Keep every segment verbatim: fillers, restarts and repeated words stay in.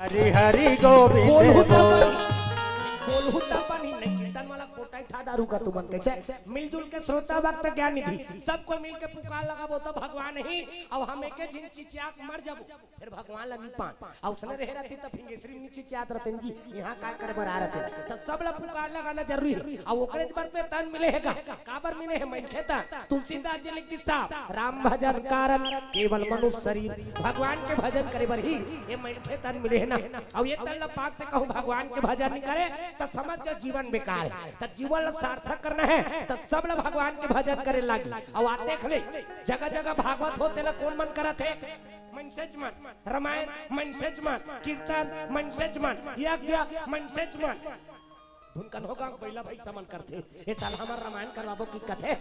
हरि हरि गोविंद बोलहु त बोल। बनी, बोलहु त बनी, नहीं कीर्तन वाला कोटा ठा दारू का तुमन कैसे? मिलजुल के श्रोता भक्त ज्ञान निधि, सबको मिल के पुकार लगाबो तो भगवान ही, अब हम एके झिन चिचिया के मर जाबो, फिर भगवान ला नी पान। अउ उसने रहे रहती त फिंगेश्वरी नी चिचियात रहते जी, यहाँ काय करे बर आ रहते? त सब ला पुकार लगाना जरूरी है। अउ ओकरे बर तो तन मिले है का? काबर मिले है मनखे तन? तुलसीदास जी लिख दी साहब, "राम भजन कारण केवल मनुष्य शरीर।" भगवान के भजन करे बर ही ये मनखे तन मिले है ना। अउ ये तन ला पाक ते कहूँ भगवान के भजन नहीं करे त समझ जो जीवन बेकार है। त जीवन ला सार्थक करना है त सब ला भगवान के भजन करे लागी। अउ आते खले जगह जगह भागवत होते ला कौन मन करत है? मनसेच मन। रामायण मनसेच मन। कीर्तन मनसेच मन। यज्ञ मनसेच मन। धुन कन होगा, बइला भैंसा मन करथे। ए साल हमर रामायण करवाबो कि कथे?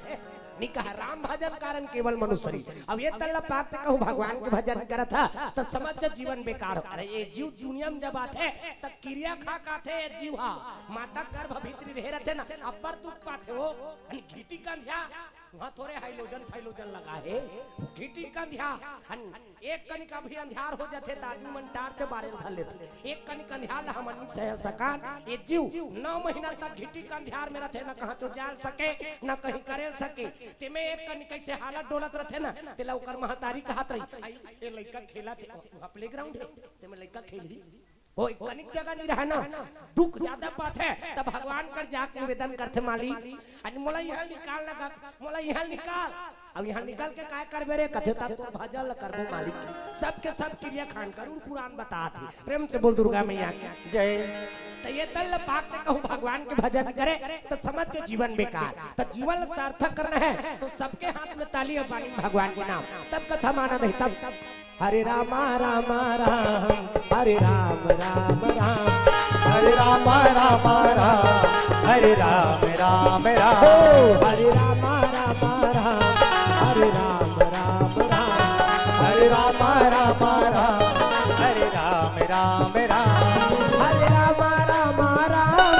नी कहा, "राम भजन कारण केवल मनुष्य शरीर।" अब ये तल्ला पाक ते कहूँ भगवान के भजन करत हा, त समझ जा जीवन बेकार हो। अरे ये जीव दुनिया में जब आथे, त किरिया खा के आथे ये जीव हा। माता गर्भ भीतरी रहे रहथे ना, अब्बड़ दुख पाथे हो। अन घीटी कंधिया, वहाँ थोरे हाइलोजन फाइलोजन लगा है। घीटी कंधिया, अन एक कनिक अभी अंधियार हो जाथे त आदमी मन टार्च बारे ल धर लेथे। एक कनिक अंधियार ल हमन नी सह सकन। ये जीव नौ महीना तक घीटी कंधियार में रथे, न कहाँ चो जाल सके, न कहीं करेल सके। तेमे एक कनिक कैसे हालत डोलत रथे ना, तेला ओकर महतारी कहत रही, "आई, ये लइका खेलत हे, वहाँ प्लेग्राउंड है, तेमे लइका खेलही।" ओ, कनिक जगह नहीं रहा ना, दुख ज्यादा पाथे, तब भगवान कर जाके निवेदन करथे, "मालिक, अन मोला यहाँ निकाल ना गा, मोला यहाँ निकाल।" अब यहाँ निकल के काय करबे रे? कथे, "तब तोर भजन ल करबो मालिक।" सबके सब क्रिया खान करुण पुराण बतात हे। प्रेम से बोल दुर्गा मैया की जय। त ये तल्ला पाक ते कहूँ भगवान के भजन करे त समझ के जीवन बेकार। त जीवन ल सार्थक करना है त सबके हाथ में ताली अउ बानी भगवान के नाम, तब कथा माना नहीं तब। हरे रामा रामा राम, हरे राम राम राम। हरे रामा रामा राम, हरे राम राम राम। हरे रामा रामा राम, हरे राम राम राम। हरे रामा रामा राम, हरे राम राम राम। हरे रामा रामा राम,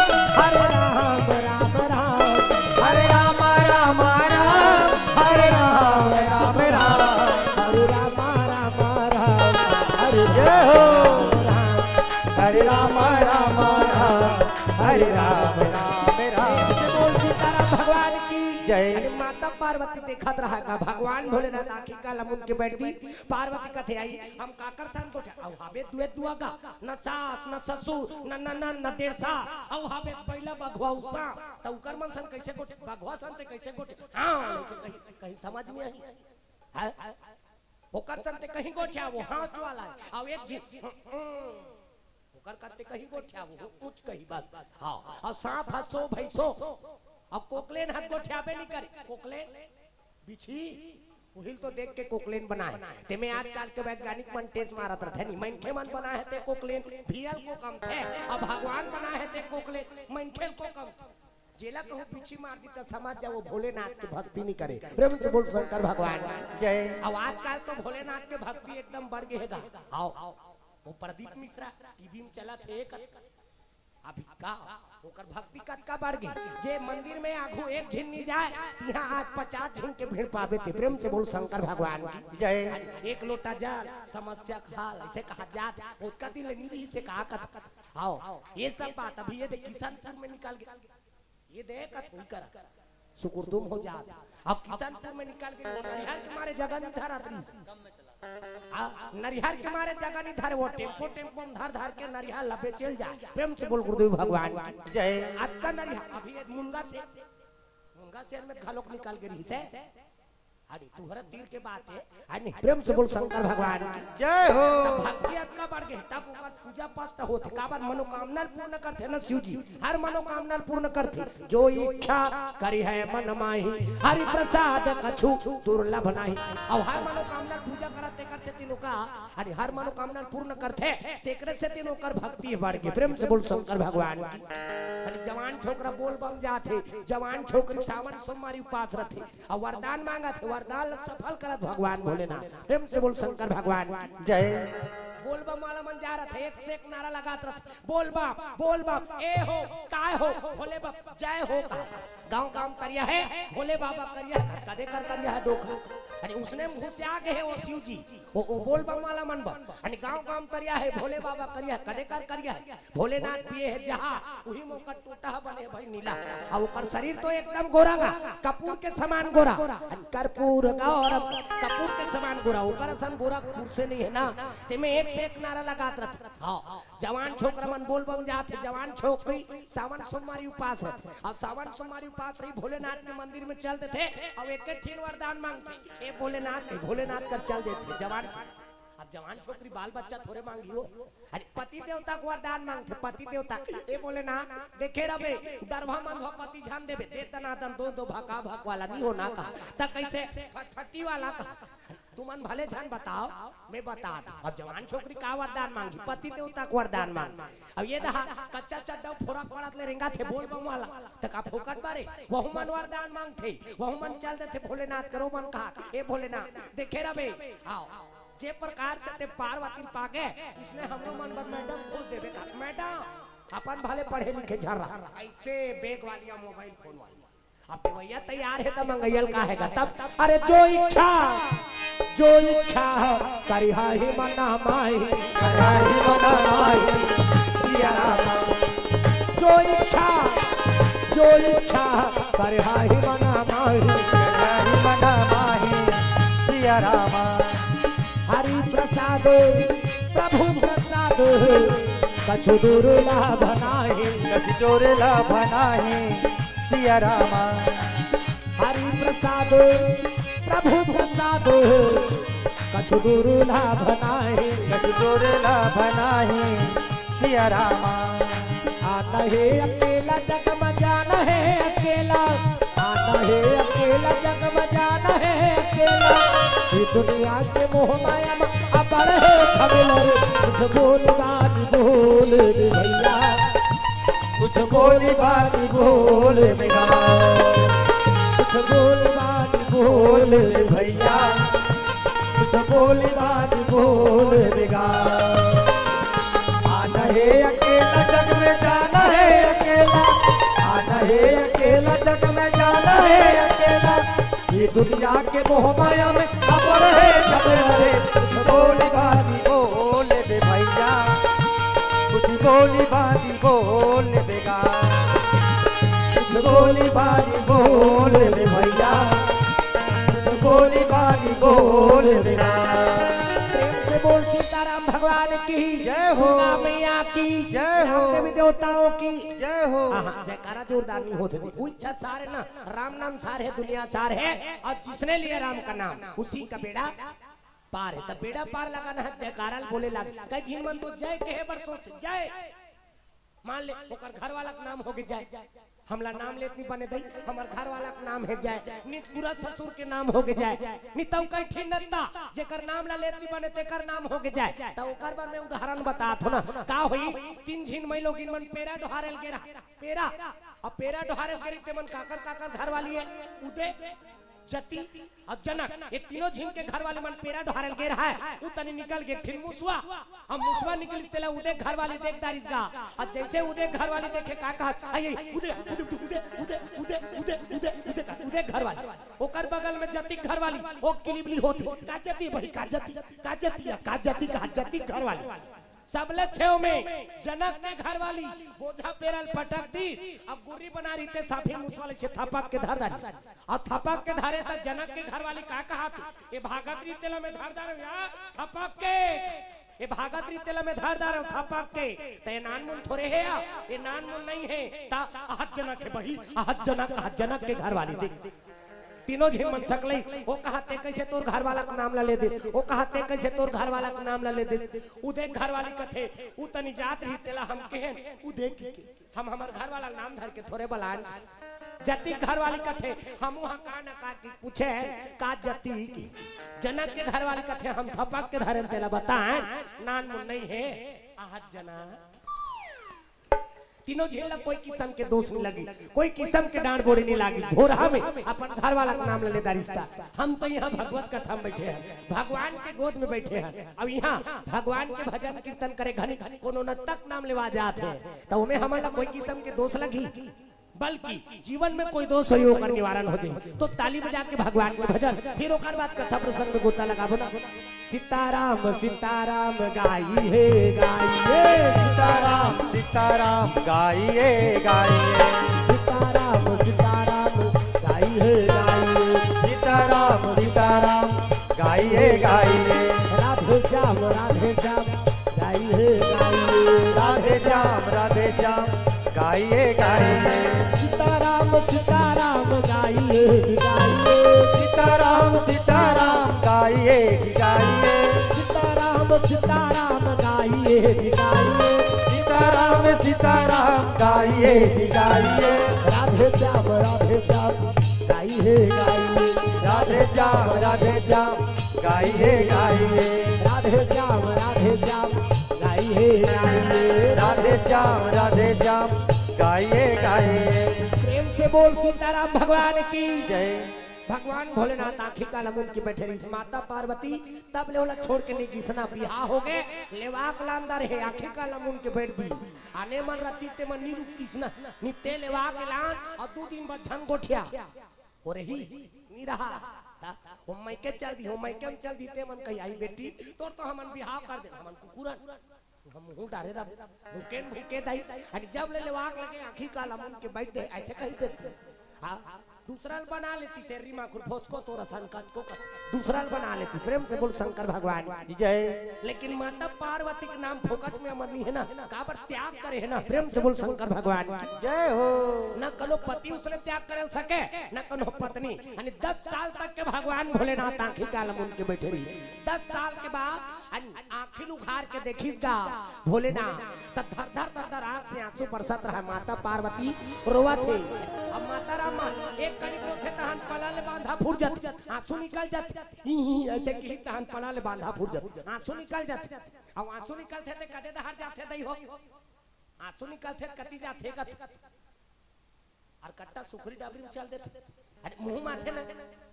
हरे राम राम राम। हरे रामा रामा राम, हरे राम राम राम। हरे रामा रामा राम, हरे जय हो। राम। हरे रामा रामा राम, हरे राम राम राम। बोल सीताराम भगवान की जय। अरे माता पार्वती देखत रहा का भगवान भोलेनाथ आँखी का लमुन के बैठ दी। पार्वती कथे आई, "हम काकर संग गोठिया?" अउ हाबे दुए दुआ का, न सास, न ससुर, न ननन, न डेढ़सा, अउ हाबे बैला बघवा उसा। त उकर मन सन कैसे गोठे, बघवा सन ते कैसे गोठे? हाँ, ऐसे कहीं, कहीं समझ में आई? हाँ? ओकर सन ते कहीं गोठिया, वो हाथ वाला है। अउ एक झिन, ओकर करते कहीं गोठिया, वो ऊंच कहीं बस। हाँ, अउ सांप हसो भैंसो, अउ कोकलेन हत गोठियाबे नहीं करे। कोकलेन, बिछी, उहिल तो देख के कोकलेन बनाए। तेमे आजकल के वैज्ञानिक मन टेस मारत रहथे नी, मनखे मन बनाए हे ते कोकलेन, भियल को कम थे, अब भगवान बनाए हे ते कोकलेन, मनखे को कम थे। जेला कहूँ पीछी मार दी त समझ जाओ भोलेनाथ के भक्ति नहीं करे। प्रेम से बोल शंकर भगवान जय। अब आजकल तो भोलेनाथ के भक्ति एकदम बढ़ गए हे गा। आओ, वो प्रदीप मिश्रा टीवी में चलत हे, एक अभी का ओकर भक्ति कतका बढ़ गई। जे मंदिर में आघू एक झिन नहीं जाए, यहाँ आज पचास झिन के भीड़ पावे ते। प्रेम से बोल शंकर भगवान की जय। एक लोटा जल, समस्या का हल, ऐसे कहा जात, ओतका दिन ले नहीं रही से कहा कत। आओ, ये सब बात अभी ये दे किशनपुर में निकल गए। ये दे कत हुई करा। सुकुरदुम हो जात। अब किशनपुर में निकल गए, नरिहर के मारे जगह नहीं धरत रही। आ, नरिहर के मारे जगह नहीं धरे, वो टेम्पो, टेम्पो में धर, धर के नरिहर लबे चल जाए। प्रेम से बोल गुरुदेव भगवान की जय। अतका नरिहर, अभी ये मुनगा से, मुनगा से में घलोक निकल गए रही से। अरे, तुहरा तीर के बात है। अरे, प्रेम से बोल शंकर भगवान की जय हो। तब भक्ति अतका बढ़ गए, तब ओकर पूजा पाठ होथे, काबर मनोकामना ल पूर्ण करथे ना शिव जी, हर मनोकामना ल पूर्ण करथे। जो इच्छा करी है मन माही, हरि प्रसाद कछु दुर्लभ नाही। अउ हर मनोकामना ल पूजा करत तेकर सेती ओका, अरे हर मनोकामना ल पूर्ण करथे, तेकरे सेती ओकर भक्ति बढ़ गे। प्रेम से बोल शंकर भगवान की। अरे जवान छोकरा बोल बम जाथे, जवान छोकरी सावन सोमवारी उपास रथे, अउ वरदान मांगत हे, वरदान ल सफल करत भगवान भोलेनाथ। प्रेम से बोल शंकर भगवान की जय। बोल बम वाला मन जा रथे, एक से एक नारा लगात रथे, "बोल बम, बोल बम, ए हो, काय हो, भोले बम, जय हो।" कहा, गांव गांव तरिया हे, भोले बाबा करिया हे, कदे कर करिया हे, धोखा। अरे उसने में घुसिया गे हे वो शिव जी, वो, वो बोल बम वाला मन बा। अरे गांव गांव तरिया हे, भोले बाबा करिया हे, कदे कर करिया हे। भोलेनाथ पिए हे जहाँ, उही मोकर टूटा बने भाई नीला। अब ओकर शरीर तो एकदम गोरा गा, कपूर के समान गोरा। अन कर्पूर गौरम, कपूर के समान गोरा, ओकर असन गोरा पुरुषे नहीं हे ना। तेमे एक से एक नारा लगात रथे। हाँ, जवान छोकरा मन बोल बम जात हे, जवान छोकरी सावन सोमवारी उपास रथे। अब सावन सोमवारी उपास रही, भोलेनाथ के मंदिर में चल देथे, अब एक एक ठिन वरदान मांगथे, "ए भोलेनाथ, ए भोलेनाथ" कर चल देथे जवान। अब जवान छोकरी बाल बच्चा थोरे मांगी हो, अरे पति देवता के वरदान मांगथे, पति देवता, "ए भोलेनाथ, देखे रबे, दरभा मंधवा पति झन देबे, दे दनादन दो दो भका भक वाला नहीं होना का, त कैसे फटफटी वाला का?" तुमन भले झन बताओ, मैं बता दूं। अब जवान छोकरी का वरदान मांगी, पति देवता के वरदान मांग। अब ये दहा कच्चा चड्डा फोरक पड़त ले रेंगा थे बोल बम वाला, त का फोकट बारे, वहू मन वरदान मांगथे, वहू मन चल देथे भोलेनाथ करो मन कहा, "ए भोलेनाथ, देखे रबे, आओ, जे प्रकार से ते पार्वती पागे, इसने हमरो मन बर मैडम खोज देबे का?" मैडम, अपन भले पढ़े लिखे झन रहा, ऐसे बैग वालिया मोबाइल फोन वाली। अब देवैया तैयार हे त मंगैया ल का हे गा तब? अरे जो इच्छा, जो इच्छा करिहा ही मना माही। करिहा ही मना माही, सिया रामा। जो इच्छा, जो इच्छा करिहा ही मना माही। करिहा ही मना माही, सिया रामा। हरि प्रसाद, प्रभु प्रसाद, कछु दुर्लभ नाही। कछु दुर्लभ नाही, सिया रामा। हरि प्रसाद, प्रभु प्रसाद, कछु दुर्लभ नाही। कछु दुर्लभ नाही, सिया रामा। आना हे अकेला जग में जाना हे अकेला, आना हे अकेला जग में जाना हे अकेला। ये दुनिया के मोह माया में अबड़ हे झमेला रे, कुछ बोल बात बोल रे भैया। कुछ बोली बात बोल बेगा, कुछ बोली बात बोल भैया, कुछ बोली बात बोल बेगा। आना हे अकेला जग में जाना हे अकेला, आना हे अकेला जग में जाना हे अकेला। ये दुनिया के मोह माया में अबड़ हे झमेला रे, कुछ बोली बात बोल दे भैया, कुछ बोली बात बोल बेगा, कुछ बोली बात बोल दे भैया, कुछ बोली बात बोल बेगा। प्रेम से बोल सीताराम भगवान की, जय हो। दुर्गा मैया की, जय हो। राम देवी देवताओं की जय हो। हाँ, हाँ, जयकारा जोरदार नहीं होत हे। वो इच्छा सार हे ना, राम नाम सार हे, दुनिया सार हे, और जिसने लिया राम का नाम, उसी का बेड़ा पार हे। त बेड़ा पार लगाना हे, जयकारा ल बोले लाग। कई झिन मन तो जय कहे बर सोच, जय। मान ले, ओकर घर वाला के नाम हो गे जय, हमला नाम लेत नहीं बने दई, हमर घर वाला के नाम हे जय, नी पूरा ससुर के नाम हो गे जय, नी तऊ कई ठिन नत्ता, जेकर नाम ला लेत नहीं बने, तेकर नाम हो गे जय। त ओकर बर मैं उदाहरण बतात हो ना, का होई, तीन झिन मई लोगिन मन पेरा डोहारे ल गे रहा, पेरा, अब पेरा डोहारे ल गे रही, ते मन काकर काकर घर वाली हे, उदे, जती, अब जनक, ये तीनों झिन के घर वाली मन पेरा डोहारे ल गे रहा हे, उ तनी निकल गे, एक ठिन मुसवा, अब मुसवा निकलिस तेला उदे घर वाली देख डारिस गा, अब जैसे उदे घर वाली देखे का कहत, "आई, आई, उदे, उदे, उदे घर वाली।" ओकर बगल में जती घर वाली, ओ किलिबली होती, "का जती भाई, का जती, का जती, का जती, का जती घर वाली।" सबले छेव में जनक के घर वाली बोझा पेरा ल पटक दी, अब गुर्री बना रही ते साफी मुसवा ल से थपक के धर डारिस। अब थपक के धरे त जनक के घर वाली का कहत, "ए भागत रही तेला मैं धर डारे हंव या थपक के, ए भागत रही तेला मैं धर डारे हंव थपक के, त ए नानमुन थोरे हे या, ए नानमुन नहीं हे, त अहत जनक हे बही, अहत जनक, अहत जनक के घर वाली देख।" तीनों झिन मन सकलई, ओ कहत ते कैसे तोर घर वाला के नाम ला ले दे, ओ कहत ते कैसे तोर घर वाला के नाम ला ले दे। उदे घर वाली कथे, "उ तनी जात रही तेला हम कहेन, उदे की के, हम हमर घर वाला के नाम धर के थोरे बलान।" जती घर वाली कथे, "हम उहाँ का न का की पूछे, का जती की।" जनक के घर वाली कथे, "हम थपक के धरेन तेला बताएन, नानमुन नहीं हे, अहत जनक।" तीनों झिन ला कोई किसम के दोष नइ लगिस, कोई किसम के डांट बोड़ी नइ लगिस। भोरहा में अपन घर वाला के नाम ले लेदा रिहिस। हम तो इहाँ भगवत कथा में बइठे हन, भगवान के गोद में बइठे हन। अब इहाँ भगवान के भजन कीर्तन करे घनी कोनो नत्ता के नाम लेवा जात हे, त ओमे हमन ला कोई किसम के दोष लगही? बल्कि जीवन में कोई दोष होही, ओकर निवारण हो जाही। तो ताली बजा के भगवान के भजन, फिर ओकर बाद कथा प्रसंग में गोता लगाबो ना। सीताराम सीताराम गाई हे, गाई हे। सीताराम सीताराम गाई हे, गाई हे। सीताराम सीताराम गाई हे, गाई हे। सीताराम सीताराम गाई हे, गाई हे। राधे श्याम राधे श्याम गाई हे, गाई हे। राधे श्याम राधे श्याम गाई हे, गाई हे। सीताराम सीताराम गाई हे, गाई हे। सीताराम सीताराम गाई हे, गाई हे। सीताराम सीताराम गाई हे, गाई हे। सीताराम सीताराम गाई हे, गाई हे। राधे श्याम राधे श्याम गाई हे, गाई हे। राधे श्याम राधे श्याम गाई हे, गाई हे। राधे श्याम राधे श्याम गाई हे, गाई हे। राधे श्याम राधे श्याम गाई हे, गाई हे। प्रेम से बोल सीताराम भगवान की जय। भगवान भोलेनाथ आँखी काला मुन के बइठे रहिस। माता पार्वती तब ले ओला छोड़ के नइ गिसना, बिहाव हो गे, लेवा के लान डारे हे, आँखी काला मुन के बइठ दिस। आने मन रतिस ते मन नइ रुकतिस ना, नित्ते लेवा के लान अउ दू दिन बाद झन गोठिया। ओ रही, नइ रहा। त ओ मइके चल दिस, ओ मइके म चल दिस, ते मन कही, "आई बेटी, तोर तो हमन बिहाव कर देन, हमन कुकुरन।" हम मुँह डारे रह, भूकेन भूके दाई। अरे जब ले लेवा के लगे आँखी काला मुन के बइठ दे, अइसे कहि देतिस। हाँ, दूसरा ल बना लेतिस, शेरी माखुर फोसको तोर असन कतको कर, दूसरा ल बना लेतिस। प्रेम से बोल शंकर भगवान की जय। लेकिन माता पार्वती के नाम फोकट में अमर नइ हे ना, काबर त्याग करे हे ना। प्रेम से बोल शंकर भगवान की जय हो। न कोनो पति उसने त्याग करे सके, न कोनो पत्नी। यानी दस साल तक के भगवान भोलेनाथ आँखी काला मुन के बइठे रहिस। दस साल के बाद अन-, आँखी ल उघार के देखिस गा भोलेनाथ, त धर धर धर धर आँख से आँसू बरसत रहय। माता पार्वती रोवत हे। अब माता राम मन एक कनी रोथे तहन पला ले बांधा फूट जाथे, आँसू निकल जाथे। ही, ही, अइसे किही तहन पला ले बांधा फूट जाथे, आँसू निकल जाथे। अब आँसू निकलथे ते कते डहर जाथे दई हो? आँसू निकलथे त कति जाथे कथे? अउ कट्टा सुखरी डबरी म चल देथे। अरे मुँह माथे ना,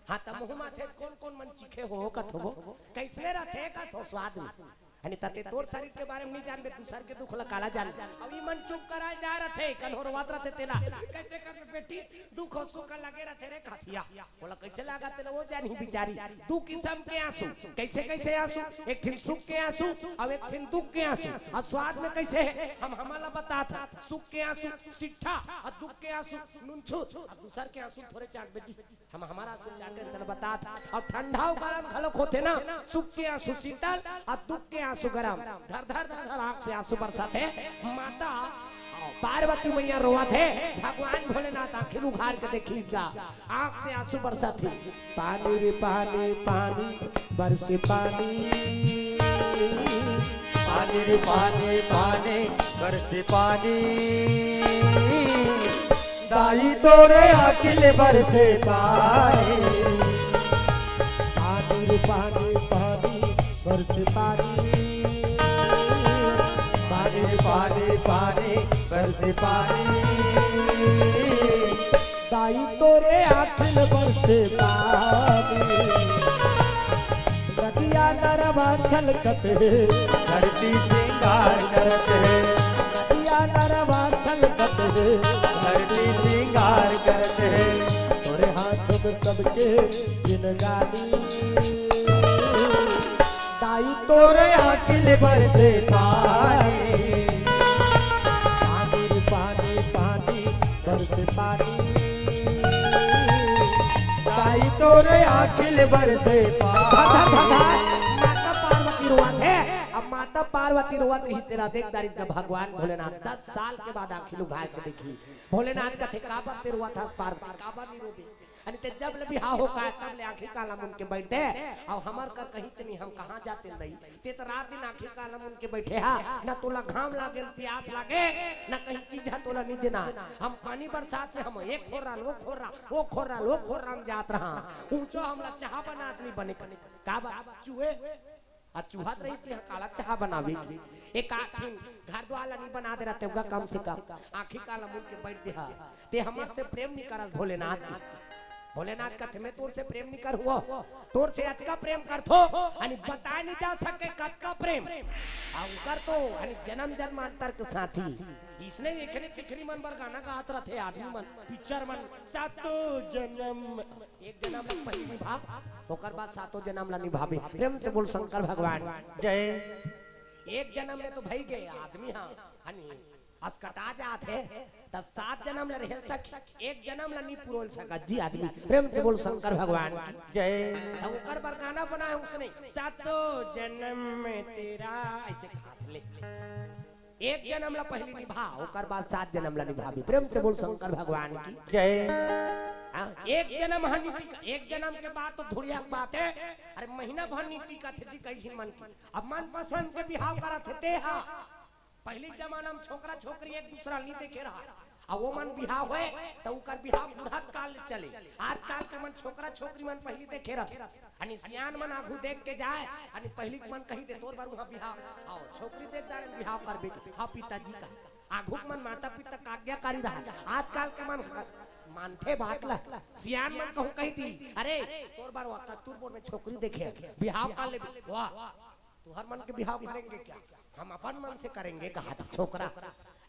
हाँ त मुँह माथे त कोन कोन मन चीखे हो कथो वो? कइसने रथे कथो स्वाद में? अने तते तोर शरीर के बारे में नइ जानबे, दूसर के दुख ला काला जानबे। अब ई मन चुप करा जा रथे, कन्हो रोवत रथे तेला। कइसे कर बेटी, दुख अउ सुख लगे रथे रे कथिया। ओला कइसे लागत तेला वो जानही बिचारी। दू किसम के आँसू। कइसे कइसे आँसू? एक ठिन सुख के आँसू अउ एक ठिन दुख के आँसू। अउ स्वाद में कइसे हे? हम हमन ला बतात हन। सुख के आँसू सिट्ठा अउ दुख के आँसू नुनछुर अउ दूसर के आँसू थोरे चाट बेटी। हम हमर आँसू चाटे तन बतात हन। अउ ठंडा अउ गरम घलोक होथे ना। सुख के आँसू शीतल अउ दुख के आँसू गरम। धर धर धर धर आँख से आँसू बरसत हे। माता पार्वती मइया रोवत हे, भगवान भोलेनाथ आँखी ल उघार के देखिस गा, आँख से आँसू बरसत हे। पानी रे पानी, पानी बरसे पानी। पानी रे पानी, पानी बरसे पानी। दाई तोरे आँखी ले बरसे पानी। पानी रे पानी, पानी बरसे पानी। पानी रे पानी, पानी बरसे पानी। दाई तोरे आँखी ले बरसे पानी। नदिया नरवा छलकत हे। धरती सिंगार करत हे। नदिया नरवा छलकत हे। धरती सिंगार करत हे। तोरे हाथ में सबके जिनगानी। दाई तोरे आँखी ले बरसे पानी। पानी रे पानी, पानी बरसे पानी। दाई तोरे आँखी ले बरसे पानी। माता पार्वती रोवत हे। अब माता पार्वती रोवत रहिस तेला देख डारिस गा भगवान भोलेनाथ दस साल के बाद आँखी ल उघार के देखिस। भोलेनाथ कथे, "काबर ते रोवत हस पार्वती, काबर नइ रोबे?" अरे ते जब ले बिहाव हो गे हे, तब ले आँखी काला मुन के बइठे हस। अउ हमर कर कहिच नइ, हम कहाँ जातेन दई? ते त रात दिन आँखी काला मुन के बइठे हस, न तोला घाम लागे, न पियास लागे, न कहीं चीज ह तोला नइ देना। हम पानी बरसात में हम एक खोर रहन, वो खोर रहन, वो खोर रहन, वो खोर रहन जात रहन। उँहचो हमला चाहा बनात नइ बने। काबर? चूहे अचुहत रही, तेहा काला चाहा बनावे। एक आठ ठिन घर द्वार ला नी बना दे रहते होगा कम से कम। आँखी काला मुंद के बैठ दे हा। ते हमर से प्रेम नी करस भोलेनाथ जी। भोलेनाथ कथे, "मैं तोर से प्रेम नी करहूँ, तोर से अतका प्रेम करथो, अनी बताए नी जा सके कतका प्रेम।" आ उकर तो अनी जन्म जन्मांतर के साथी। इसने एकरे तिखरी मन बर गाना गात रथे आदमी मन, पिक्चर मन, "सातो जन्म।" एक जन्म ला पहिली निभा, ओकर बाद सातों जन्म ला निभाबे। प्रेम से बोल शंकर भगवान जय। एक जन्म में तो भई गे आदमी, हाँ, हनी, असकटा जात हे, त सात जन्म ला रहेल सक, एक जन्म ला नी पुरोल सकत जी आदमी। प्रेम से बोल शंकर भगवान की जय। त ओकर बर गाना बनाए उसने, "सातों जन्म में तेरा", ऐसे हाथ ले। एक जन्म ला पहिली निभा, ओकर बाद सात जन्म ला निभाबी। प्रेम से बोल शंकर भगवान की जय। हाँ, एक जन्म ह नी टिका, एक जन्म के बाद तो धुरिया के बात हे। अरे महीना भर नी टिकत हे जी, कइसे मन की। अब मनपसंद के बिहाव करत हे ते हा। पहिली जमाना में छोकरा छोकरी एक दूसरा नी देखे रहा, अब वो मन बिहाव होए त उकर बिहाव बुढ़त काल ले चले। आजकाल के मन छोकरा छोकरी मन पहिली देखे रहथे। अनी सियान मन आघू देख के जाए, अनी पहिली के मन कही दे, "तोर बर उहाँ बिहाव, आओ, छोकरी देख डारेन, बिहाव करबे।" हाँ, पिताजी का आघू के मन माता पिता का आज्ञाकारी रहा। आजकाल के मन ह-, मानथे बात ला। सियान मन कहूँ कही दी, "अरे, तोर बर वो कस्तूरबोर में छोकरी देखे, बिहाव कर ले।" वाह, तुहर मन के बिहाव करेंगे क्या? हम अपन मन से करेंगे, कहा था छोकरा।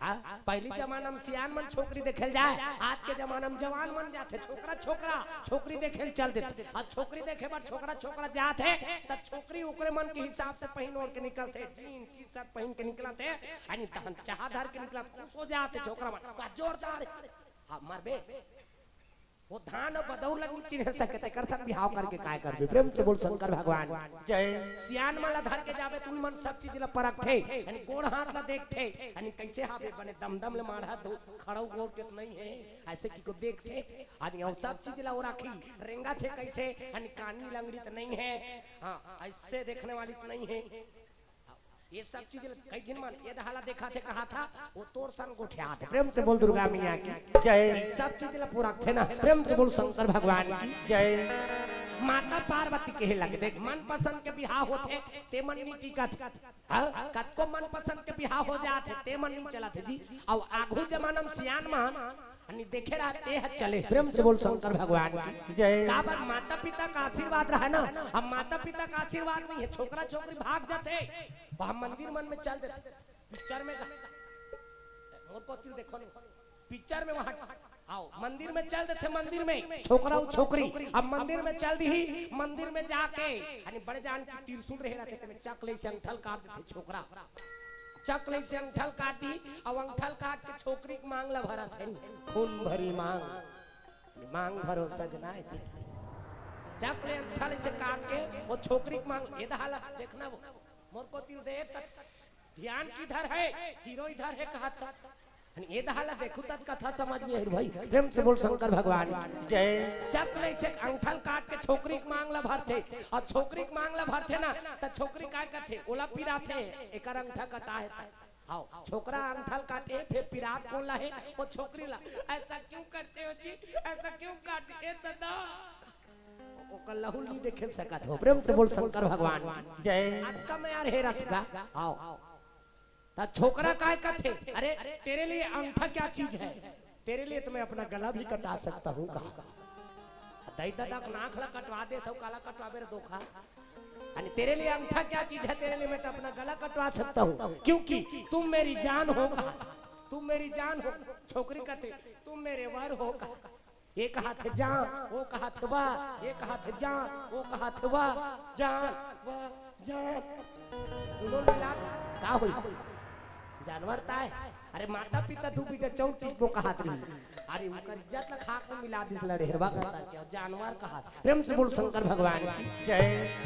हाँ? पहिली जमाना में सियान मन छोकरी देखे ल जाए, आज के जमाना में जवान मन जाथे, छोकरा छोकरा छोकरी देखे ल चल देथे। अउ छोकरी देखे बर छोकरा छोकरा जाथे, त छोकरी ओकरे मन के हिसाब से पहिन ओढ़ के निकलथे, जीन टी शर्ट पहिन के निकलथे, अनी तहन चाहा धर के निकलथे, खुश हो जाथे छोकरा मन। वाह, जोरदार हे। हाँ, मरबे। वो धान अउ बदौर ल नी चिन्हे सके, तेकर संग बिहाव करके काय करबे? प्रेम से बोल शंकर भगवान जय। सियान मन ला धर के जाबे, तुन मन सब चीज ला परखथे, यानी गोड़ हाथ ला देखथे, यानी कइसे हाबे, बने दमदम ले माढ़ा दो, खड़ऊ गोड़ के त नइ हे, अइसे कि को देखथे, यानी अउ सब चीज ला वो राखी, रेंगथे कइसे, यानी कानी लंगड़ी त नइ हे, हाँ, अइसे देखने वाली त नइ हे। ये सब चीज ल-, कई झिन मन ये दहा ला देखा थे, कहा था, "वो तोर सन गोठियाथे।" प्रेम से बोल दुर्गा मैया की जय। सब चीज ला पूरा थे ना, प्रेम से बोल शंकर भगवान की जय। माता पार्वती कहे लगे, "देख, मनपसंद के बिहाव होथे, ते मन नी टिकत।" हाँ? कतको मनपसंद के बिहाव हो जात हे, ते मन नी चलत हे जी। अउ आघू जमाना में सियान मन अनी देखे रहा, ते ह चले। प्रेम से बोल शंकर भगवान की जय। काबर माता पिता का आशीर्वाद रहा ना, अब माता पिता का आशीर्वाद नइ हे, छोकरा छोकरी भाग जाथे, वहाँ मंदिर मन में चल देथे, पिक्चर में गा-, मोर कोती ल देखो नी, पिक्चर में वहाँ आओ, मंदिर में चल देथे, मंदिर में छोकरा अउ छोकरी, अब मंदिर में चल दिही, मंदिर में जाके, यानी बड़े जान की त्रिशूल रहे रहथे, तेमे चक ले से अंगठा ल काट देथे छोकरा। चक ले से अंगठा ल काट दी, अउ अंगठा ल काट के छोकरी के मांग ला भरत हे, खून भरी मांग, मांग भरो सजना, ऐसे चक ले अंगठा ले से काट के वो छोकरी के मांग, ये दहा ला देखना वो, मोर कोती ल देख, ध्यान किधर है, हीरो इधर है, कहा था। ये दहा ला देखू तब कथा समझ में आई भाई। प्रेम से बोल शंकर भगवान की जय। चक ले से अंगठा ल काट के छोकरी के मांग ला भरथे, अउ छोकरी के मांग ला भरथे ना, त छोकरी काय करथे? ओला पिराथे, एकर अंगठा कटा हे त। आओ, छोकरा अंगठा ल काटे, फिर पिरात कोन ला हे? वो छोकरी ला। "ऐसा क्यों करते हो जी? ऐसा क्यों काट ए दादा?" ओकर लहू ल नी देखे ल सकत हो। प्रेम से बोल शंकर भगवान की जय। अतका मया रहे रथ का। आओ। त छोकरा काय कथे? "अरे, तेरे लिए अंगठा क्या चीज है? तेरे लिए तो मैं अपना गला भी कटा सकता हूँ," कहा। दई ददा के नाक ला कटवा दे, सब काला कटवाबे रे धोखा। अने "तेरे लिए अंगठा क्या चीज है, तेरे लिए मैं तो अपना गला कटवा सकता हूँ, क्योंकि तुम मेरी जान हो," कहा। "तुम मेरी जान हो।" छोकरी कथे, "तुम मेरे वर हो," कहा। ये कहा थे जान, वो कहा थे वाह, ये कहा थे जान, वो कहा थे वाह, जान, वाह, जान। दोनों मिला के का होई? जानवर ताय। अरे माता पिता दू बीघा चौंतीस वो कहात रही। अरे उनकर इज्जत ला खाक में मिला दिस लड़ेहरवा कहता क्या जानवर कहा। प्रेम से बोल शंकर भगवान की जय।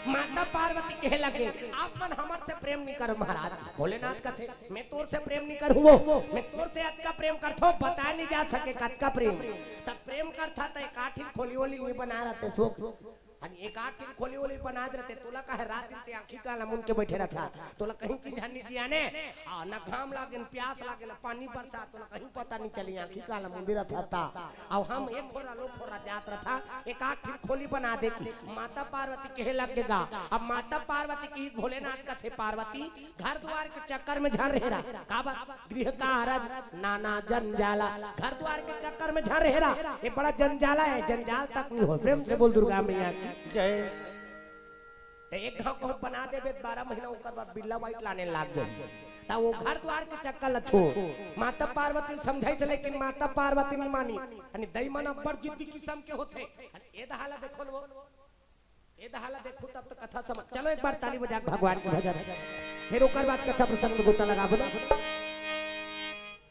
माता पार्वती कहे लगे, "आप मन हमर से प्रेम नहीं करो महाराज।" भोलेनाथ कथे, "मैं तोर से प्रेम नहीं करूँ, वो मैं तोर से अतका प्रेम करथो, बताए नहीं जा सके कतका प्रेम।" तब प्रेम करथा त एकाठी खोली वोली नहीं बना रहते सो। अन एक आध ठिन खोली वोली बनात रहिते, तोला काहे रात दिन ते आँखी काला मुंद के बइठे रहिथस, तोला कहीं चीज हर नी जियाने, आ, न घाम लागे, न प्यास लागे, न पानी बरसा, तोला कहीं पता नी चली, आँखी काला मुंदे रहिथस। अब हम एक खोरा, लो खोरा जात रहिथस, एक आध ठिन खोली बना देती। माता पार्वती कहे लग गे गा। अब माता पार्वती कहिस, भोलेनाथ कथे, पार्वती, घर दुवार के चक्कर में झन रहे रहा। काबर? गृह कारज नाना जंजाला। घर दुवार के चक्कर में झन रहे रहा। ये बड़ा जंजाला हे, जंजाल तक नी होय। प्रेम से बोल दुर्गा मैया की जय। त एक घांव कहूं बना देबे, बारह महीना ओकर बाद बिल्ला वाइट लाने लाग जाही। त वो घर दुवार के चक्कर ल छोड़। माता पार्वती ल समझाइस, लेकिन माता पार्वती नी मानी। अने दई मन अब्बड़ जिद्दी किसम के होथे। अने ए दहा ला देखो न वो। ए दहा ला देखो तब तो कथा समझ। चलो एक बार ताली बजा के भगवान के भजन। फिर ओकर बाद कथा प्रसंग में गोता लगाबो ना।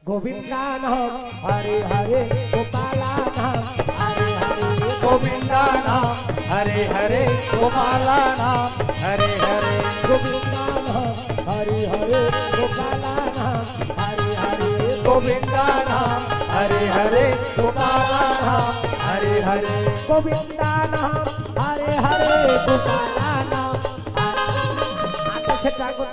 गोविंदा नाम हरे हरे, गोपाला नाम हरे हरे। गोविंदा नाम हरे हरे, गोपाला नाम हरे हरे। गोविंदा नाम हरे हरे, गोपाला नाम हरे हरे। गोविंदा नाम हरे हरे, गोपाला नाम हरे हरे। गोविंदा नाम हरे हरे, गोपाला नाम हरे। हाथ से टांगो।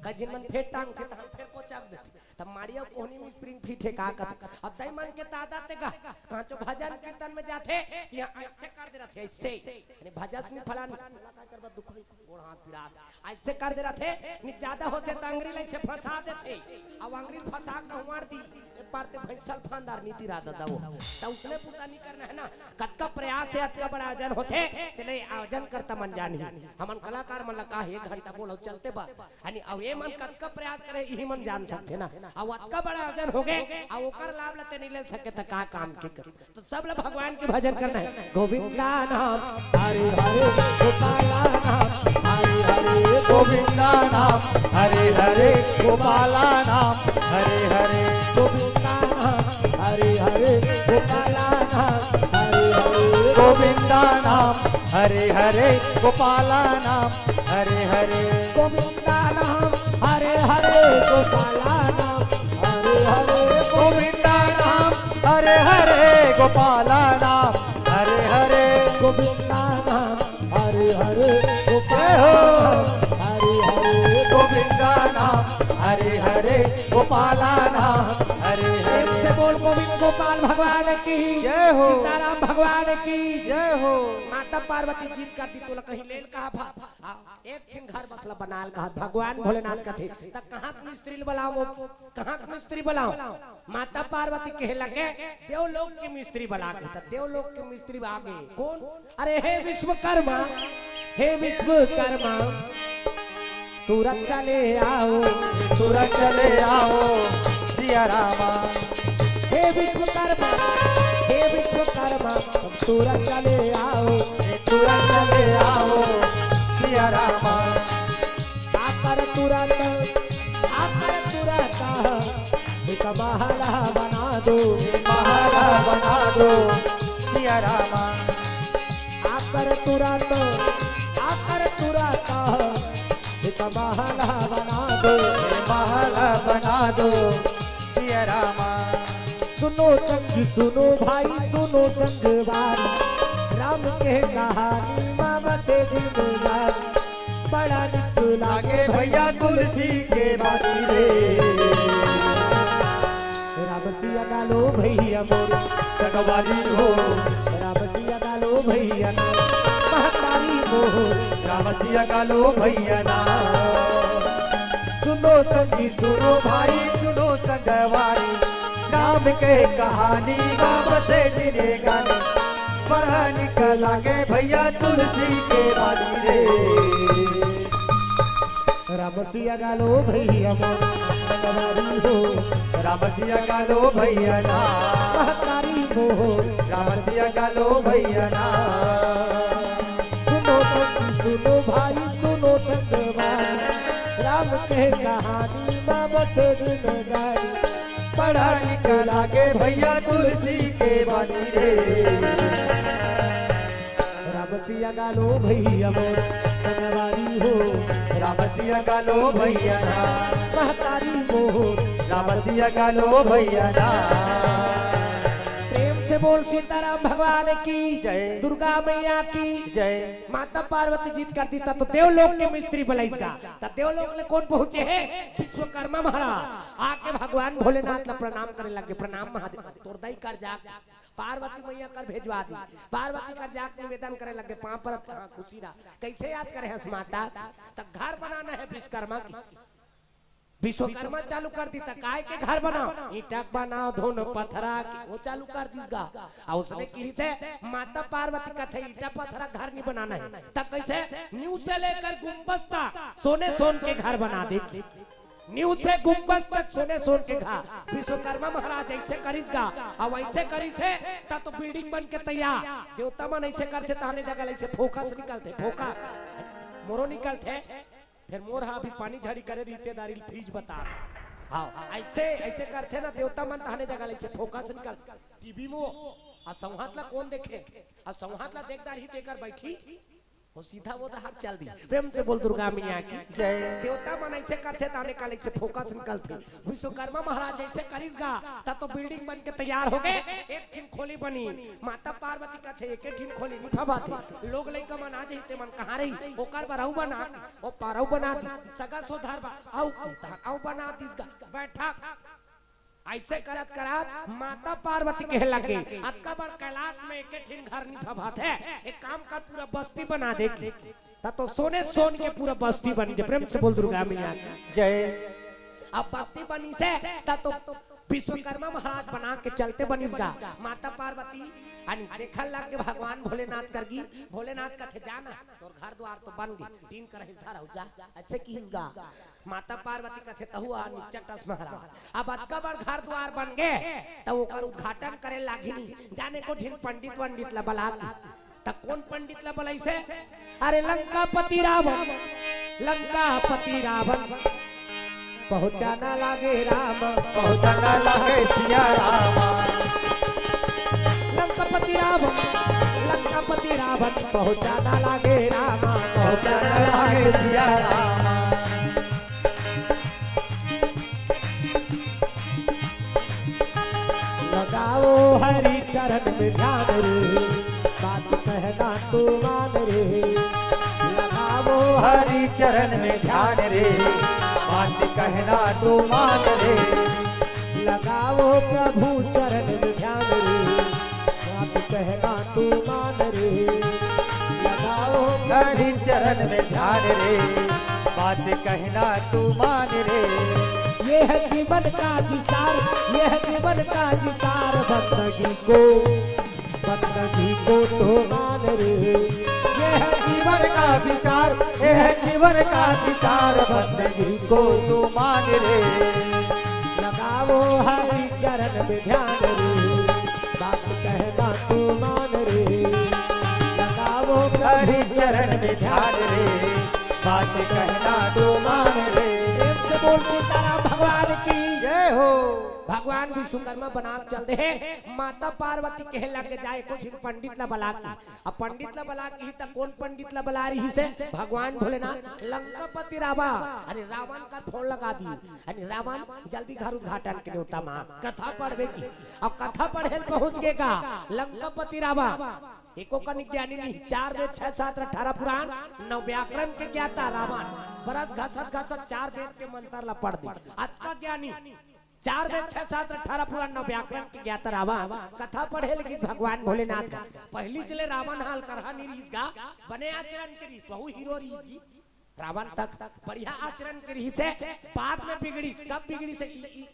कजिन मन फेर टांग के, त हम फेर कोचक देथे। तब मारिया कोहनी में स्प्रिंग फिट हे का कथे। अब दई मन के दादा ते गा, कांचो भजन कीर्तन में जाथे, यहाँ ऐसे कर दे रहिथे, ऐसे। यानी भजस नी फलान, का करबा दुख होई, गोड़ हाथ पिरात। ऐसे कर दे रहिथे, नी ज्यादा होथे त अंगरी ल ऐसे फंसा देथे। अब अंगरी फंसा के हुआर दी, एक बार ते भैंसल फांदार नीति रहा दादा वो। त उसने पूजा नी करना हे ना। कतका प्रयास से अतका बड़ा आयोजन होथे, तेले आयोजन करता मन जानी। हमन कलाकार मन ला का एक घंटा बोलो चलते बा। यानी अब ये मन कतका प्रयास करे, इही मन जान सकथे ना। अब अतका बड़ा आयोजन हो गे, अब ओकर लाभ ल ते नी ले सके त का काम के कर। तो सब ल भगवान के भजन करना हे। गोविंदा नाम हरे हरे, गोपाला नाम हरे हरे। गोविंदा नाम हरे हरे, गोपाला नाम हरे हरे। गोविंदा नाम हरे हरे, गोपाला नाम हरे हरे। गोविंदा नाम हरे हरे, गोपाला नाम हरे हरे। गोविंदा नाम हरे हरे, गोपाला नाम हरे हरे। गोविंदा नाम हरे हरे, गोपाला नाम हरे हरे। गोविंदा नाम हरे हरे, गोपाला नाम हरे हरे। गोविंदा नाम हरे हरे, गोपाला नाम हरे हरे। प्रेम से बोल गोविंद गोपाल भगवान की जय हो। सीताराम भगवान की जय हो। माता पार्वती जिद कर दी, तोला कहीं ले ल कहा भा, हाँ, एक ठिन घर बसला बना ल कहा, भगवान भोलेनाथ कथे, त कहाँ के मिस्त्री ल बलाओ, कहाँ के मिस्त्री बलाओ? माता पार्वती कहे लगे, देवलोक के मिस्त्री बला के, त देवलोक के मिस्त्री आ गे। कौन? अरे हे विश्वकर्मा, हे विश्वकर्मा, तुरंत चले आओ, तुरंत चले आओ, सिया रामा। हे विश्वकर्मा, हे विश्वकर्मा, तुरंत चले आओ, तुरंत चले आओ, सिया रामा। आकर तुरंत, आकर तुरंत, एक महला बना दो, महला बना दो, सिया रामा। आकर तुरंत, आकर तुरंत, एक महला बना दो, महला बना दो, सिया रामा। सुनो संगी, सुनो भाई, सुनो संगवारी, राम के कहानी मा बसे जिंदगानी। बड़ा निक लागे भैया तुलसी के बानी रे। राम सिया गा लो भैया मोर संगवारी हो। राम सिया गा लो भैया ना, महतारी मोर। राम सिया गा लो भैया ना। सुनो संगी, सुनो भाई, सुनो संगवारी, राम के कहानी मा बसे जिंदगानी। बड़ा निक लागे भैया तुलसी के बानी रे। राम सिया गा लो भैया मोर संगवारी हो। राम सिया गा लो भैया ना। महतारी मोर। राम सिया गा लो भैया ना। सुनो संगी, सुनो भाई, सुनो संगवारी, राम के कहानी मा बसे जिंदगानी। बड़ा निक लागे भैया तुलसी के बानी रे। राम सिया गा लो भैया मोर संगवारी हो। राम सिया गा लो भैया ना। महतारी मोर। राम सिया गा लो भैया ना। प्रेम से बोल सीताराम भगवान की जय। दुर्गा मैया की जय। माता पार्वती जिद कर दी त तो देवलोक के मिस्त्री बलाइस गा। त देवलोक ले कोन पहुंचे हे? विश्वकर्मा महाराज। आके भगवान भोलेनाथ ला प्रणाम करे लगे, "प्रणाम महादेव।" तोर दाई कर जा, पार्वती मैया कर भेजवा दी। पार्वती कर जाके निवेदन करे लगे, पांव परत, हाँ, खुशी रहा। कैसे याद करे हस माता? त घर बनाना हे विश्वकर्मा की। विश्वकर्मा चालू कर दी त काय के घर बनाओ, ईंटा के बनाओ, धोन पथरा के, वो चालू कर दीस गा। आ उसने किहिस हे, माता पार्वती कथे ईंटा पथरा घर नहीं बनाना हे, त कैसे? नींव से लेकर गुंबद तक सोने सोन के घर बना दे। नींव से गुंबद तक सोने सोन के घर। विश्वकर्मा महाराज ऐसे करिस गा, आ वैसे करिस हे, त तो बिल्डिंग बन के तैयार। देवता मन ऐसे करथे, तहने जगह ऐसे फोकस निकलथे, फोकस मोरो निकलथे। फेर मोर हा अभी पानी झड़ी करे रिश्तेदारी ल फीज बता। हाँ, ऐसे, ऐसे करथे ना देवता मन, तहने जगह ले ऐसे फोकस निकल। टीवी में वो, आ सौहात ला कोन देखे? आ सौहात ला देख डारही तेकर बैठी, वो सीधा वो डहर चल दी। प्रेम से बोल दुर्गा मैया की जय। देवता मन ऐसे करथे, तहने काल ऐसे फोकस निकलथे। विश्वकर्मा महाराज ऐसे करिस गा, त तो बिल्डिंग बन के तैयार हो गे। एक ठिन खोली बनी, माता पार्वती कथे, "एके ठिन खोली नहीं फबाथे, लोग लइका मन आ जही, ते मन कहाँ रही?" ओकर बर अउ बना, ओ पार अउ बना दी, सगा सोधार बा, अउ की तहन अउ बना दीस गा, बैठक। ऐसे करत करत माता पार्वती कहे लगे, "अतका बड़ कैलाश में एके ठिन घर नहीं फबाथे, एक काम कर, पूरा बस्ती बना दे की।" त तो सोने सोन के पूरा बस्ती बन गे। प्रेम से बोल दुर्गा मैया की जय। अब बस्ती बनिस हे, त तो विश्वकर्मा महाराज बना के चलते बनिस गा। माता पार्वती अन देखन लग गे भगवान भोलेनाथ कर गी। भोलेनाथ कथे, "जा ना, तोर घर द्वार तो बन गे, टीन कर हिलता रहू जा।" अच्छे किहिस गा। माता पार्वती कथे, "तहू आ निच्चट अस महाराज, अब अतका बड़ घर द्वार बन गे, त ओकर उद्घाटन करे लागही नहीं, जाने को झिन पंडित वंडित ला बला के।" त कोन पंडित ला बलाइस हे? अरे लंकापति रावण, लंकापति रावण, पहुँचा ना लागे राम, पहुँचा ना लागे सिया राम। लंकापति रावण, लंकापति रावण, पहुँचा ना लागे राम, पहुँचा ना लागे सिया राम। लगाओ हरि चरण में ध्यान रे, बात कहना तू मान रे। लगाओ हरि चरण में ध्यान रे, बात कहना तू मान रे। लगाओ प्रभु चरण में ध्यान रे, बात कहना तू मान रे। लगाओ हरि चरण में ध्यान रे, बात कहना तू मान रे। ये है जीवन का विचार, ये है जीवन का विचार, बंदगी को, बंदगी को तो मान रे। ये है जीवन का विचार, ये है जीवन का विचार, बंदगी को तो मान रे। लगाओ हरि चरण में ध्यान रे, बात कहना तू मान रे। लगाओ हरि चरण में ध्यान रे, बात कहना तू मान रे। प्रेम से बोल सीताराम भगवान की जय हो। भगवान विश्वकर्मा बना के चल दे हे। माता पार्वती कहे लग गे, "जाए कुछ पंडित ला बला के।" अब पंडित ला बला के ही त कोन पंडित ला बला रहिस हे? भगवान भोलेनाथ। लंकापति रावण, अरे रावण का फोन लगा दी, अरे रावण जल्दी घर उद्घाटन के न्योता माँ, कथा पढ़बे की। अब कथा पढ़े ल पहुंच गे गा लंकापति रावण। एको कनिक ज्ञानी नहीं, चार वेद, छह शास्त्र, अठारह पुराण, नौ व्याकरण के ज्ञाता रावण। बरस घसत घसत चार वेद के मंत्र ला पढ़ दी। अतका ज्ञानी, चार वेद, छह शास्त्र, अठारह पुराण, नौ व्याकरण के ज्ञाता रावण कथा पढ़े लगिस भगवान भोलेनाथ का। पहिली चले रावण हा अलकरहा नहीं रहिस गा, बने आचरण के रहिस, बहु हीरो रहिस जी। रावण तक बढ़िया आचरण के रहिस हे, बाद में बिगड़िस। कब बिगड़िस हे? ई, ई,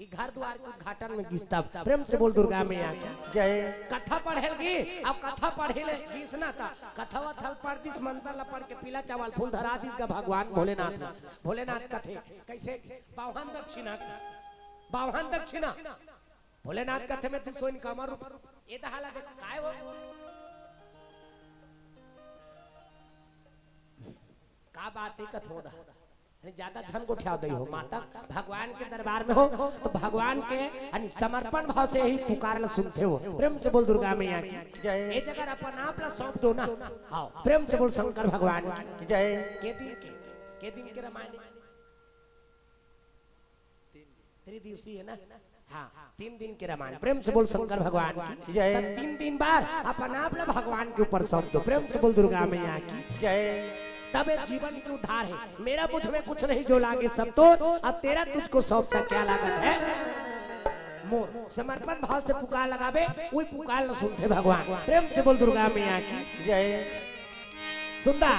ई घर द्वार के उद्घाटन में गिस तब। प्रेम से बोल दुर्गा मैया की जय। कथा पढ़े लगिस, अब कथा पढ़े लगिस ना त कथा वथा ल पढ़ दिस, मंत्र ला पढ़ के पीला चावल फूल धरा दिस गा भगवान भोलेनाथ ला। भोलेनाथ कथे, "कैसे?" "बावहन दक्षिणा, बावहन दक्षिणा।" भोलेनाथ कथे, "मैं तू सोइन कामर रूप।" ए दहा ला देखो, काय हो? का बात है कथों दा? अरे ज्यादा झन गोठियाव दई हो, माता भगवान के दरबार में हो, तो भगवान के यानी समर्पण भाव से ही पुकार ला सुनथे हो। प्रेम से बोल दुर्गा मैया की जय। ए जगह अपन आप ला सौंप दो ना। हाँ, प्रेम से बोल शंकर भगवान की जय। के दिन के, के दिन के रामायण? त्रिदिवसीय है ना? हाँ, तीन दिन के रामायण। प्रेम से बोल शंकर भगवान की जय। तब तीन दिन बाद अपन आप ला भगवान के ऊपर सौंप दो। प्रेम से बोल दुर्गा मैया की जय। तब एक जीवन के उद्धार है। मेरा मुझ में कुछ नहीं जो लागे सब तो, अब तेरा तुझको सौंपता क्या लागत है मोर। समर्पण भाव से पुकार लगाबे, वही पुकार न सुनते भगवान। प्रेम से बोल दुर्गा मैया की जय। सुंदर।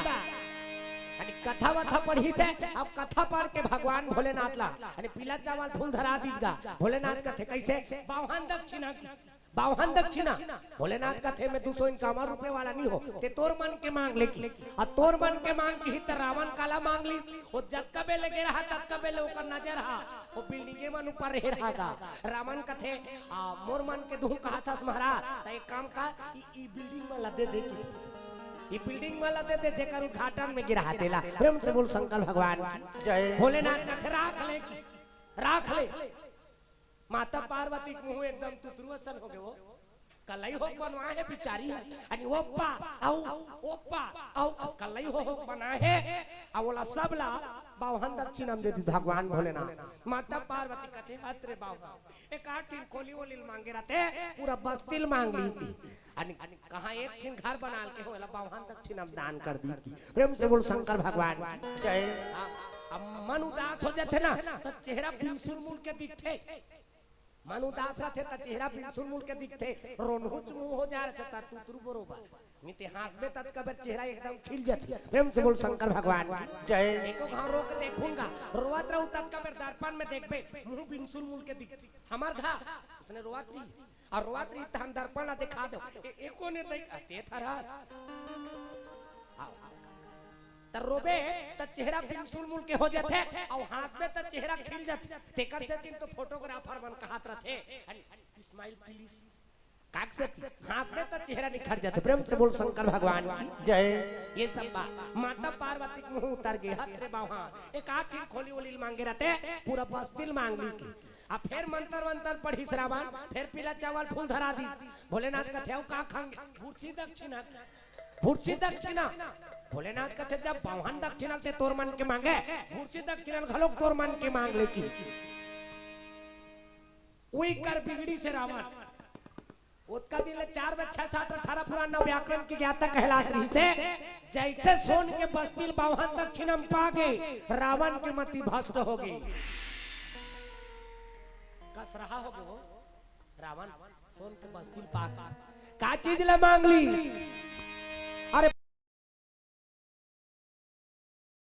यानी कथा वथा पढ़ी से, अब कथा पढ़ के भगवान भोलेनाथ ला, यानी पीला चावल फूल धरा दीस गा। भोलेनाथ कथे कैसे? बावहन दक्षिणा की। बावहन दक्षिणा। भोलेनाथ कथे, मैं दू सौ इक्यावन रुपए वाला नहीं हो, ते तोर मन के मांग ले की। आ तोर मन के मांग की ही त रावण काला मांग लीस। वो जतका बेले गे रहा, ततका बेले ओकर नजर हा, वो बिल्डिंगे मन ऊपर रहे रहा गा। रावण कथे, आ, मोर मन के दुहू कहा थस महाराज, त एक काम कर, ई, ई बिल्डिंग में ला दे दे की। ई बिल्डिंग में ला दे दे, जेकर उद्घाटन में गे रहा तेला। प्रेम से बोल शंकर भगवान की जय। भोलेनाथ कथे, राख ले की, राख ले। माता पार्वती के मुंह एकदम तुतरू असन हो गए वो। कलई होक बनवा है बिचारी है। अनि ओप्पा, अउ, ओप्पा, अउ, कलई हो होक बना है। अउ ओला सब ला बावहन दक्षिणा म दे दी भगवान भोलेनाथ। माता पार्वती कथे, "हत रे बावहन, एक आठ ठिन खोली वोली ल मांगे रहते, पूरा बस्ती ल मांग ली थी।" अनि कहाँ एक ठिन घर बना के हो, एला बावहन दक्षिणा म दान कर दी थी। प्रेम से बोल शंकर भगवान की जय। हाँ, अब मन उदास हो जाथे ना, त चेहरा बिनसुल मुल के दिखथे। मन उदास रथे त चेहरा बिनसुल मुल के दिखथे, रोनहुच मुंह हो जा रथे त तुतरू बरोबर। निते हांसबे ततका बेर चेहरा एकदम खिल जथे। प्रेम से बोल शंकर भगवान की जय। एको घाव रो के देखूंगा, रोवत रहू ततका बेर दर्पण में देखबे, मुंह बिनसुल मुल के दिखथे। हमर घा, उसने रोवत रही, अउ रोवत रही तहन दर्पण ला देखा दो। ए-, एको ने देख, अते थरस। त रोबे त चेहरा बिनसुल मुल के हो जाथे, अउ हांसबे त चेहरा खिल जाथे। तेकर सेती तो फोटोग्राफर मन कहत रथे, "अरे, smile please।" काक से हांसबे त चेहरा निखर जाथे। प्रेम से बोल शंकर भगवान की जय। ये सब बात माता पार्वती के मुंह उतर गे, "हत रे बावहन, एक आठ ठिन खोली वोली ल मांगे रहते, पूरा बस्ती ल मांग लीस की।" अब फेर मंतर वंतर पढ़िस रावण, फेर पीला चावल फूल धरा दीस। भोलेनाथ कथे, "अउ का खांगे?" "भुरसी दक्षिणा।" भुरसी दक्षिणा। भोलेनाथ कथे, "जब बावहन दक्षिणा ल ते तोर मन के मांगे, भुरसी दक्षिणा ल घलोक तोर मन के मांग ले की।" उही कर बिगड़िस रावण। ओतका दिन ले चार बज छह सात अठारह पुराण नौ व्याकरण के ज्ञाता कहलात रहिसे। जैसे सोन के बस्ती ल बावहन दक्षिणा म पागे, रावण के मति भ्रष्ट हो गे। कसरहा हो गे वो रावण, सोन के बस्ती ल पागे। का चीज ल मांग ली?